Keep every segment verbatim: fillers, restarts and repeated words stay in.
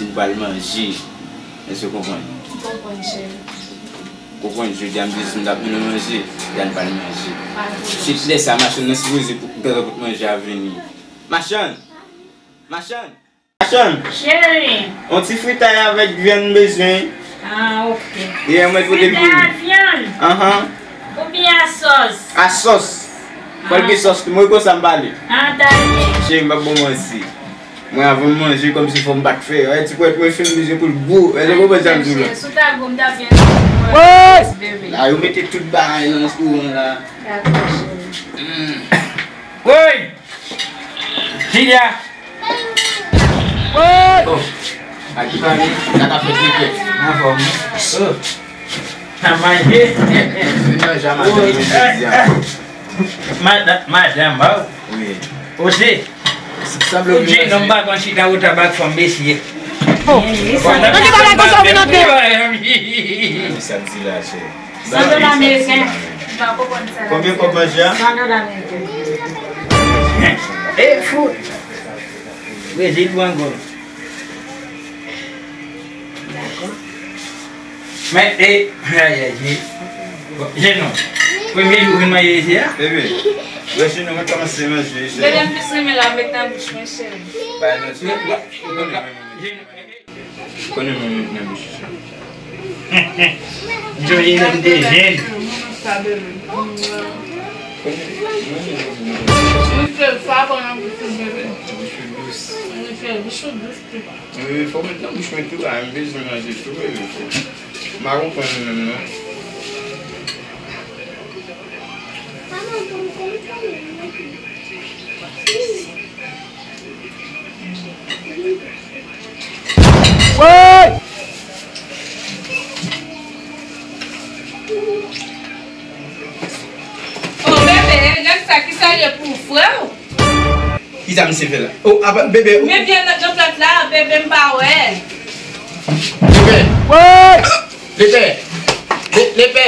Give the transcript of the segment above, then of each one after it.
Pou al manje. Èske w konprann? M konprann, cheri. Konprann, jodi a m di si m t ap mennen w manje, jodi a n pral manje. Se lè sa machann nan sipoze pou, gentan pot manje a vini. Machann! Machann! Machann! Cheri! Yon ti fritay avèk vyann m bezwen. Ah, ok. Yeah, mwen pote pou ou. Fritay ak vyann? Ahan. Oubyen a sòs? A sòs. Fò l gen sòs tou. Mwen konsa m pale. Ah, ta ye. Cheri, m p ap ba w manti. Mwen, avan m manje, kòmsi fò m pa t fè. Wè, ti pwèt mwen fè m bezwen pou l gwo. Èske w konprann sa m di w la? Cheri, si w ta gwo, m ta byen fè pou mwen, bebe. La, yo mete tout bagay nan rèstoran la. Dakò, cheri. Woy! Jilya! Woy! Oh, ak fanmi, sa ka fèt repè. Anfòm. Oh. Nan manje. Vin manje a madanm mwen jodi a. Madanm, madanm, oh. Wi. Ose. Sanble ou vin manje. Ou jenòm pa konn chita o tab ak fanm, mesye. Oh. Nan ki bagay konsa ou vin antre? Sa di la, chè. San dola ameriken. M pa konprann sa. Konbyen kòb manje a? San dola ameriken. E fout. Brezil pou ankò. Men, e, ay, ay, je, bon, Jenon, premye jou w vin manje isi a? Bebe, wè Jenon, mwen kòmanse manje isi. Bebe, m plis renmen la met nan bouch mwen, cheri. Bay non, cheri. Konnen mwen met nan bouch isi. M sonje lè m te jèn. Wi, cheri, sa bon nan bouch ou, bebe. Bouch ou dous. Wi, cheri, bouch ou dous. Wi, fò w met nan bouch mwen tou, la, m bezwen manje tou, wi, wi. M pa konprann li menm, non. Woy! Oh, bebe, gad sa, ki sa l ye pou frè w? Kisa misye fè la? Oh, apa, bebe. Men vyann nan plat la, bebe, m pa wè. Lepè. Lepè. Le-, lepè.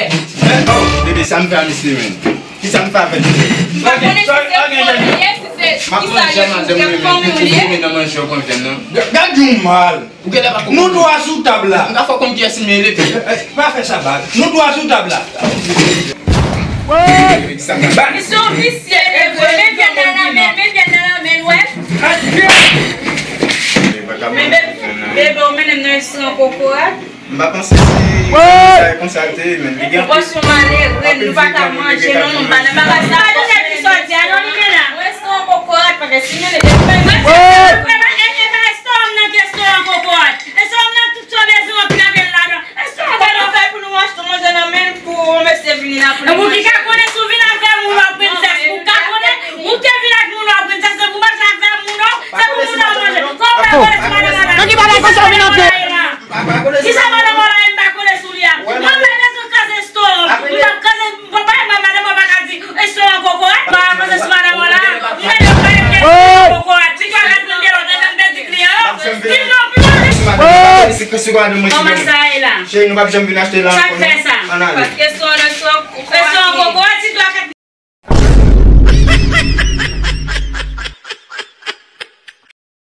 Oh, bebe, sa m fè a misye menm? Kisa m fè avèk misye? M pa konnen si se fanmi w ye, si se kisa l ye, si se fanmi w ye. Nan manje w konn vyann nan. Gad yon mal. Nou dwa sou tab la. M ka fè w konn kiyès m ye, lepè. Pa fè sa, baz. Nou dwa sou tab la. Misye yon visye, e vre. Men vyann nan la men, men vyann nan la men l, wè. Men bebe, bebe, ou mennen m nan restoran kokorat. M pa panse si sa e konsa l te ye, men li gen anpil. Yon pòsyon malere, nou pa ka manje, non, nou pa nan bagay sa. Gade nèg ki sòti a, non, li gen la. Restoran kokorat, pa gen simen, li gen. Restoran nan ki restoran kokorat? Restoran nan tout sa w bezwen w ap trape l ladan. Restoran kokorat. Kòman fè pou nou achte manje nan men l pou yon mesye vini la pou li manje? Pou ki ka konnen si w vin avè moun w ap princess, pou ka konnen, ou te vin ak moun w ap princess, se pou manje avè moun w, se pou moun w ap manje. Kòman w fè konnen si madanm w la? Nan ki bagay konsa w vin antre? Kisa madanm w la, m pa konnen sou li a? Mwen, mwen bezwen kraze restoran. Mwen pa kraze, mwen pa, mwen, madanm mwen pa ka di restoran kokorat. Mwen pa kraze sou madanm w la. Mwen pa kraze sou kokorat. Ti kokorat mwen gen lòt, jan m te di kliyan an. Di m non, pi mwen. Kòman sa ye la? Cheri, nou p ap janm vin achte la ankò, non. Ann ale.